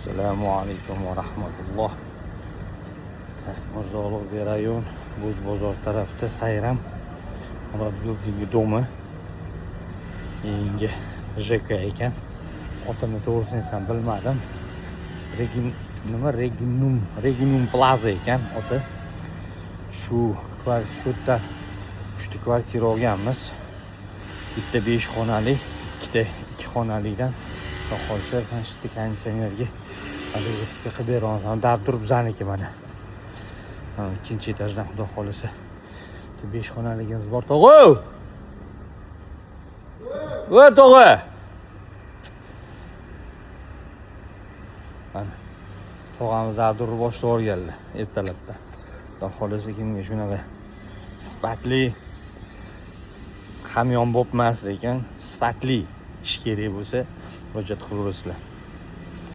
Assalomu alaykum va rahmatulloh. Так, Mirzo Ulug'bek rayon, Bo'zbozor tarafda Sayram Murod Building domi. Yangi ЖК ekan. Otini to'g'risini aytsam, bilmadim. Regin nima, Reginum Plaza ekan oti. Shu yerda uchta kvartira olganmiz. Bitta 5 xonali, ikkita 2 xonalidan. Xudo xohlasa, mana shu yerda konditsionerga haligi qilib beraman. Dard turib bizaniki mana. Mana ikkinchi etajdan, xudo xohlasa, bitta 5 xonaligimiz bor. Tog'a! Va tog'a! Mana tog'amiz Abdurni boshlab yuborganlar ertalabda. Xudo xohlasa, kimga shunaqa sifatli, hamyonbop emas, lekin sifatli ish kerak bo'lsa, murojaat qilaverasizlar.